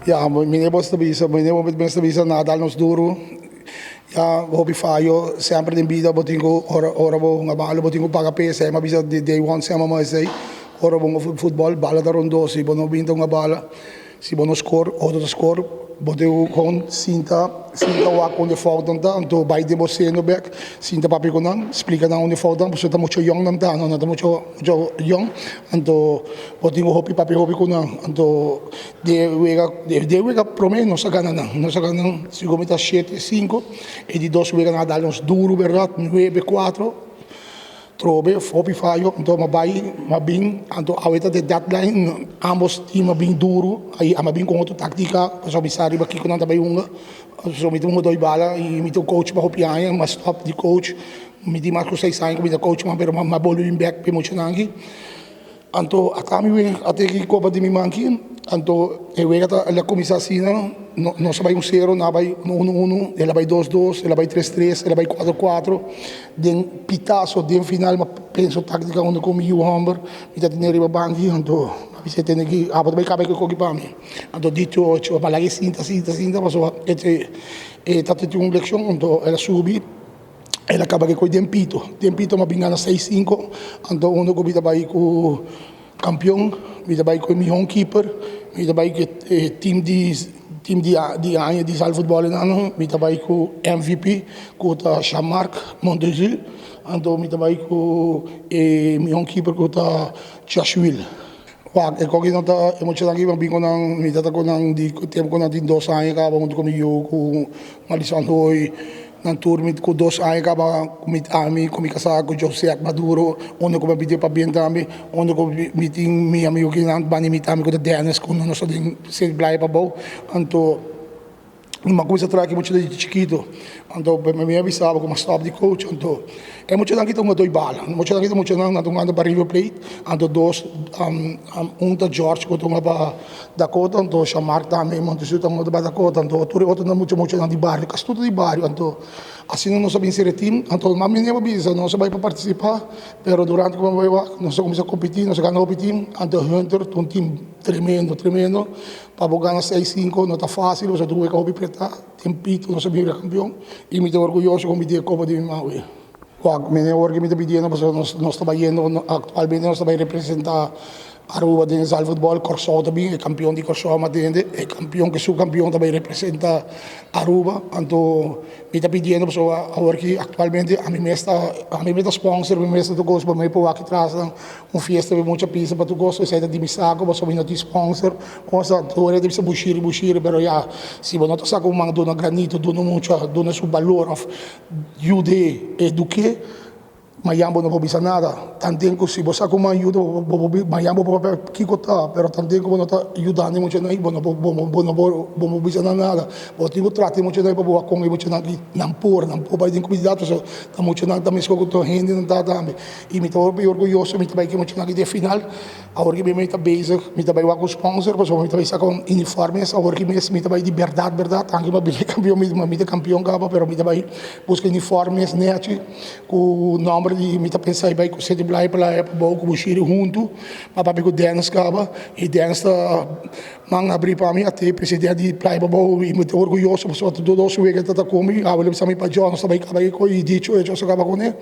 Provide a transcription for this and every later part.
Ya, mi bo ta bisa, mi bo ta bisa nan a dal nos duro. Ya, hopi fayo, semper den bida bo tin ku ora ora bo hunga bala bo tin ku paga p'esei. Mi a bisa di day one semper mi a esei, ora bo hunga futbol bala ta rondó, si bo no bin ta hunga bala, si bo no score, otro ta score, bo tin ku kon sinta sinta wak unda e foutnan ta, anto bai den bo seno bek, sinta papia ku nan, splika nan unda e foutnan, pasobra ta mucho yòn nan ta, nan ta mucho mucho yòn, anto bo tin ku hopi papia hopi ku nan, anto De wega de wega prome nos a gana nan, nos a gana nan segun mi ta shete sinku e di dos wega nan a dal nos duru berdad nuebe kuatro trobe hopi fayo anto mi a bai mi a bin anto awe ta de deadline ambos team a bin duru ahi ami a bin ku otro taktika pasobra mi sa riba kiko nan ta bai hunga pasobra mi ta hunga doi bala i mi ta un coach pa hopi aña mi a stop di coach mi tin mas ku seis aña ku mi ta coach pero mi a bolbe bin bek pa e muchanan aki. Anto ata mi wega a teki kopa di mi manki, anto e wega ta el a kuminsá asina, no nos a bai un sero, nan a bai unu unu, el a bai dos dos, el a bai tres tres, el a bai kuatro kuatro, den pitaso den final mi a pensa un taktika unda ku mi yu hòmber mi ta tene riba banki, anto mi a bisa e tene ki abo ta bai kaba e koki pa mi, anto dicho ocho mi a laga e sinta sinta sinta pasobra e ta tin un lekshon, anto el a subi. El a kaba ke koi den pito. Den pito mi a bin gana seis sinku, anto unda ku mi ta bai ku kampion, mi ta bai ku e mihó kiper, mi ta bai ku e tim di tim di di aña di zaalvoetbal enano, mi ta bai ku MVP ku ta Jean-Marc Montezul, anto mi ta bai ku e mihó kiper ku ta Josh Will. Wak, e koki no ta e muchanan ki bin ku nan, mi ta ta ku nan di tempu ku nan tin dos aña kaba huntu ku mi yu ku Madison Hoy, nan tur mi ku dos aña kaba ku mi ami ku mi kasá ku José Maduro, unda ku mi a pidi pabien tambe, unda ku mi tin mi amigu kinan banda di mi tambe ku ta Dennis ku nos ta den Sint Blije pabou, anto. Mi a cuminsa traha ki mucha di chikito, anto mi a bisa bo cu mi a stop di coach, anto e muchanan ki ta hunga doi bala, muchanan ki ta muchanan nan ta hungando pa River Plate, anto dos un ta George cu ta hunga pa Dakota, anto Shamar tambe Montesu ta hunga pa Dakota, anto tur e otronan mucha muchanan di bario, casi tur ta di bario, anto asina nos a bin sera e team, anto mami a bisa nos a bay pa participa, pero durante cu mi a bay wak nos a cuminsa competi, nos a gana hopi team, anto Hunter ta un team tremendo tremendo. Pa bo gana seis sinku no ta fásil, pasobra tur wega hopi pretá, den pito nos a bira kampion i mi ta orguyoso ku mi tin e kopa di mi mawe. Wak, mi awor ke mi ta pidiendo pasobra nos nos ta bayendo aktualmente nos ta bai representá Aruba den zaalvoetbal, Kòrsou ta bin, e kampion di Kòrsou a tende, e kampion ku e supkampion ta bai representá Aruba, anto Mi ta pidiendo pasobra awor ki actualmente ami mes ta ami mes ta sponsor mi mes ta tur cos pa mi por wak tras nan un fiesta di mucha pizza pa tur cos esey ta di mi saco pasobra mi no tin sponsor cosa tur hende ta bisa bushiri bushiri pero ya si bo no ta saca un man duna granito duna mucha duna su balor of yude eduke. Mayan bo no por bisa nada. Tanten ku si bo sa ku man yuda bo, bo por mayan bo por papia kiko ta, pero tanten ku bo no ta yudando e muchanan ei, bo no por bo bo no por bo no por bisa nan nada. Bo tin ku trata e muchanan ei pa bo wak kon e muchanan aki nan por, nan por bai den komunidat pasobra ta muchanan ta meskos ku tur hende nan ta tambe. I mi ta hopi orguyoso mi ta bai ku e muchanan aki den final. Awor ki mi ta bezig mi ta bai wak un sponsor pasobra mi ta bai saka un uniformes awor ki mes mi ta bai di bèrdat bèrdat anke mi a bira kampion mi ta kampion kaba pero mi ta bai buska uniformes nechi. Ku nòmber di mi ta pensa bai ku City Blai Playa pa bou ku Bushiri huntu pa papia ku Dennis kaba i Dennis ta man abri pa mi ate presidente di Playa pa bou i mi ta orguyoso pasobra tur dos wega ta ta ku mi awe lo bisa mi pa John nos ta bai kaba e kos i dicho hecho nos a kaba kuné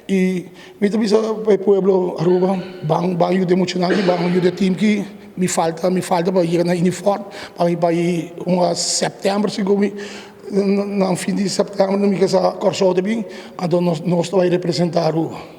i mi ta bisa pa e pueblo Aruba ban ban yuda e muchanan aki ban yuda e team ki mi falta mi falta pa yega na uniform pa mi bai un sèptèmber segun mi. Na fin di sèptèmber mi ke sa Kòrsou ta bin, anto nos nos ta bai representá Aruba.